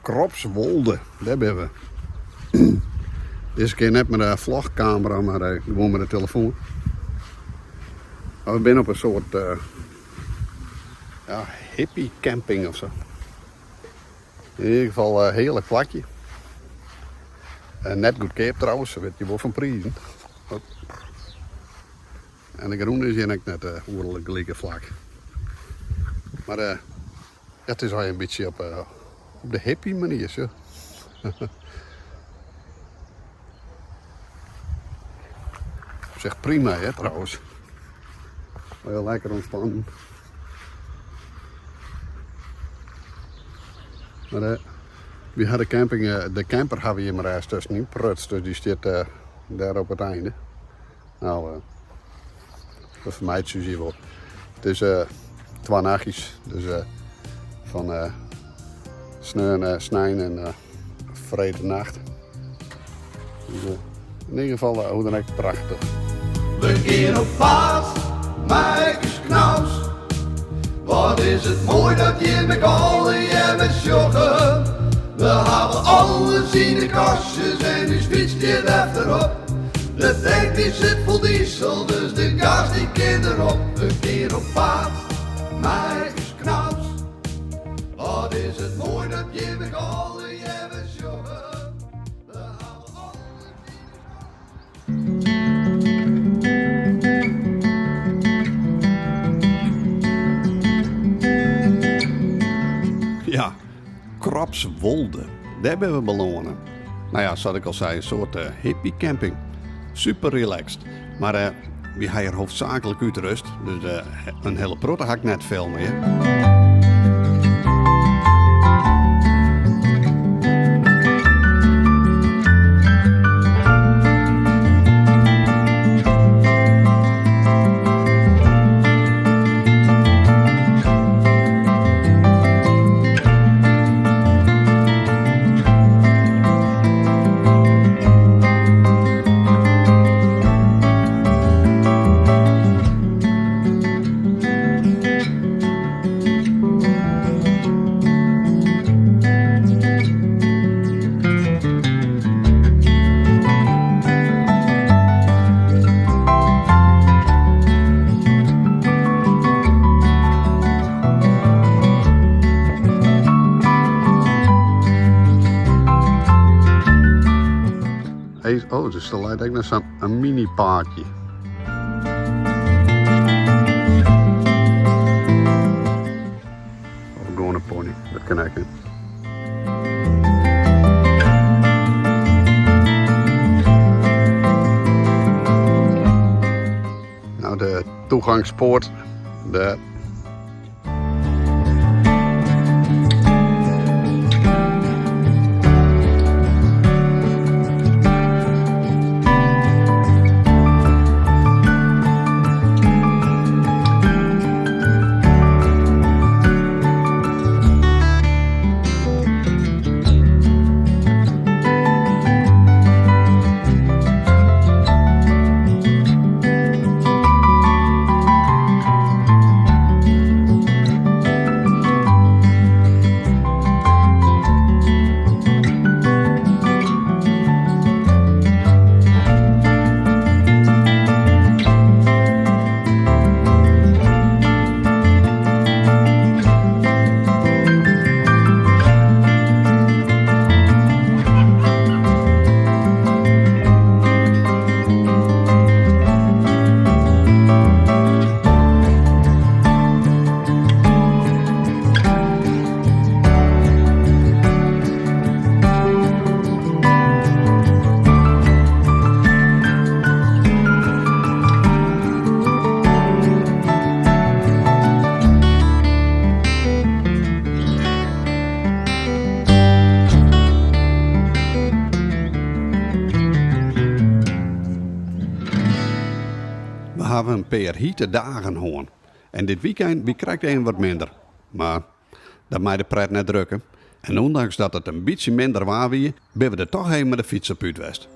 Kropswolde, dêr binne we. Dizze kear net mei de vlogkamera, mar eh, gewoan mei de telefoan. Mar we binne op in soart eh, ja, hippie camping of sa. Yn ieder gefal in hearlik plakje. Net goedkeap trouwens, dat witte je wol fan prizen. En de grûn is hjir ek net oeral it gelike flak. Mar ja, it is allegear in bytsje op de hippie manier, sjoch. Op sich prima hear trouwens. Hiel lekker ûntspannen. Mar eh, wy ha de camping, eh, de camper ha we hjir mar ergens tuskenyn prutst, dus dy stiet eh, dêr op it einde. Nou, we fermeitsje ús hjir wol. It is twa nachtjes, dus fan sneon, snein en freedtenacht. Dus, yn ieder gefal, hoe dan ek, prachtich. We gean op paad mei ús knaus. Wat is it moai dat jim ek allegear sjogge. We hawwe alles yn de kastjes en ús fyts stiet efterop. De tank dy sit fol diesel, dus de gas dy kin derop. We gean op paad mei ús knaus. Wat is it moai dat jim ek allegear sjogge. We hawwe alles yn de Ja, Kropswolde. Dêr binne we belâne. No ja, sa't ik al sei, in soart eh, hippie camping. Super relaxed. Mar eh, wy ha hjir hoofdzaaklik útrust, dus eh, in hiele protte ha ik net filme. Hear. Oh, dus der leit ek noch sa'n mini paadje. Of gewoan in pony, dat kin ek. Nou, de toegangspoort, de We hawwe in pear hite dagen hân en dit wykein wie krekt even wat minder. Mar dat mei de pret net drukke en ûndanks dat it in bytsje minder waar wie, binne we der toch even mei de fyts op út west.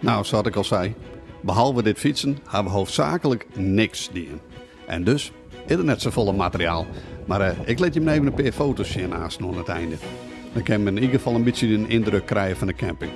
Nou, sa't ik al sei, behalve dit fytsen ha we hoofdzaaklik niks dien. En dus is der net safolle materiaal. Mar eh, ik lit jim even in pear foto's sjen aansten oan it einde. Dan kin men yn ieder gefal in bytsje in yndruk krije fan de camping.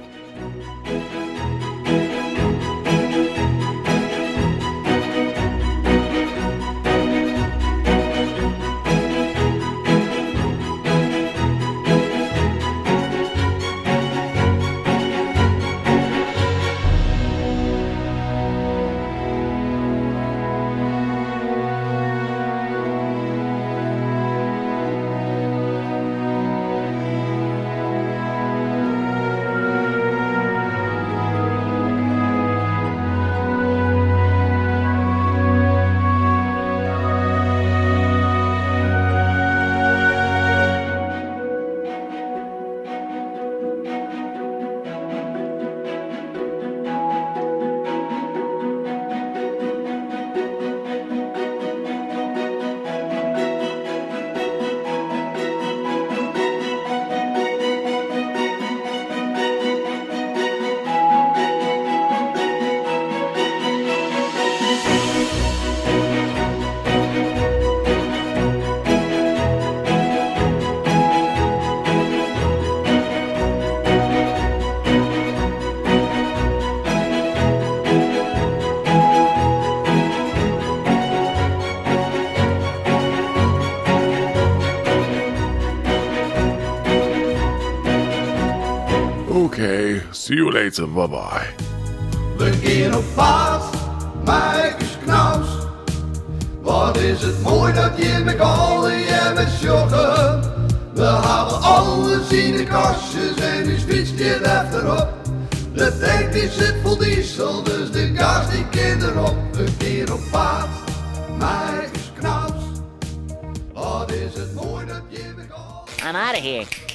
Okay, see you later. Bye bye. We gean op paad, mei ús Knaus. Wat is it moai dat jimme allegear sjogge. We hawwe alles yn de kastjes en ús fyts stiet efterop. De tank dy sit fol diesel, dus de gas dy kin derop. We gean op paad, mei ús Knaus. Wat is it moai dat jimme I'm out of here.